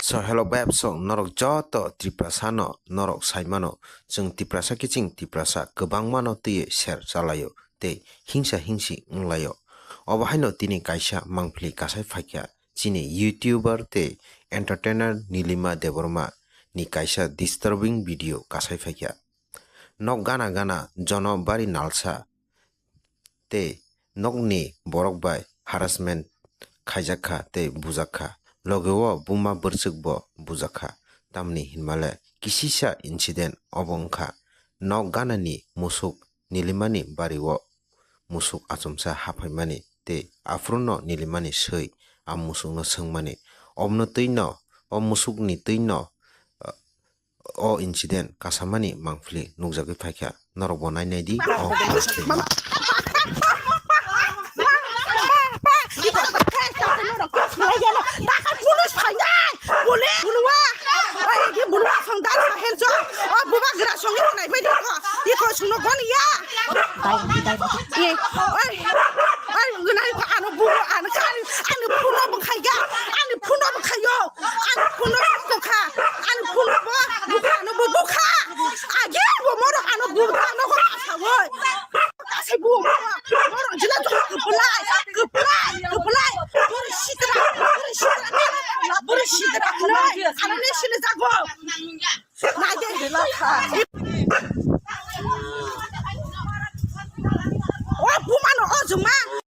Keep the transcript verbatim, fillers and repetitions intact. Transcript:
So hello bebsong norok joto Tiprasa no norok saimano, chwng Tiprasa kiching Tiprasa kwbangma no twiwi share chalaio tei hingsa hingsi wnglaio. Obo haino tini kaisa mangpili kasai phaikha chini YouTuber tei entertainer Nilima Debbarma ni kaisa disturbing video kasai phaikha. Nok gana gana jono bari nalsa tei nokni borok bai harassment khaijak kha tei bujak kha. Logi o buma bwrchwk bo bujak kha. Tamni hinmale kisisa incident obo wngkha. Nok ganani musuk Nilimani bari o musuk achomsa haphaimani tei aphuru no Nilimani swi a musuk no swngmani. Obno twi no, o musuk ni twi no, o incident kasamani mangpili nukjagwi phaikha. Norok bo nai nai di. O police phainai, police, police. Oi, di bunuwa song dai sahel jo. O bubagra song nai pai di ko. Di ko sung no gon ya. Oi, oi, oi, nai ko ano bu, ano khan, ano phuno bu khaiga, ano phuno bu khayo, ano phuno bu kha, ano phuno bu, bu kha, ano bu bu kha. Agi bo moro ano bu ano ko asa woi. Asa bu moro, moro jila to kuplai, kuplai, kuplai. Boro sitra, boro sitra, boro sitra. Ano ne sile jago. Naide, i